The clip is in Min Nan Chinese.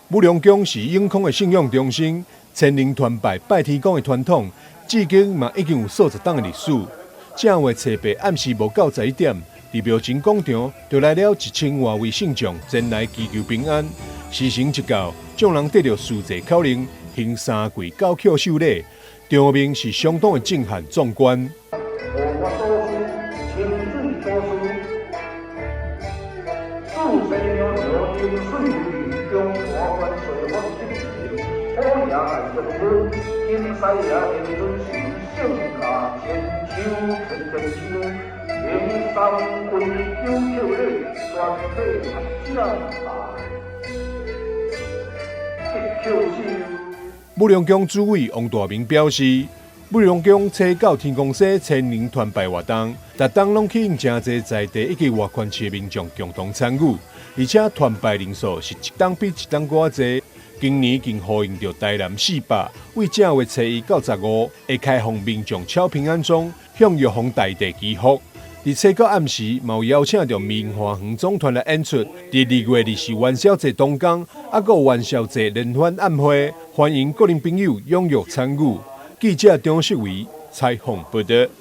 武良宮是永康的信仰中心，千人團拜拜天公的傳統，至今嘛已經有數十冬的歷史。正月初八暗時無夠11點，佇廟前廣場就來了1000外位信眾前來祈求平安。時辰一到，眾人綴著四字口令，行三跪九叩首禮，場面是相當的震撼壯觀。清水祖師，四世娘娘清水中華萬歲福吉祥，虎爺大將軍，金西爺天尊神，聖駕千秋千千秋，行三跪九叩禮，全體合掌拜叩首。武良宮主委王大明表示，武良宮初九天公生千人團拜活動，逐冬攏吸引誠濟在地以及外縣市民眾共同參與，而且團拜人數是一冬比一冬閣較濟。今年更呼應著台南400，為正月初一到十五會開放民眾敲平安鐘，向玉皇大帝祈福。佇初九暗時，嘛有邀請著明華園總團來演出。佇2月20元宵節當工，猶閣有元宵節聯歡晚會，歡迎各人朋友踴躍參與。記者張世維採訪報導。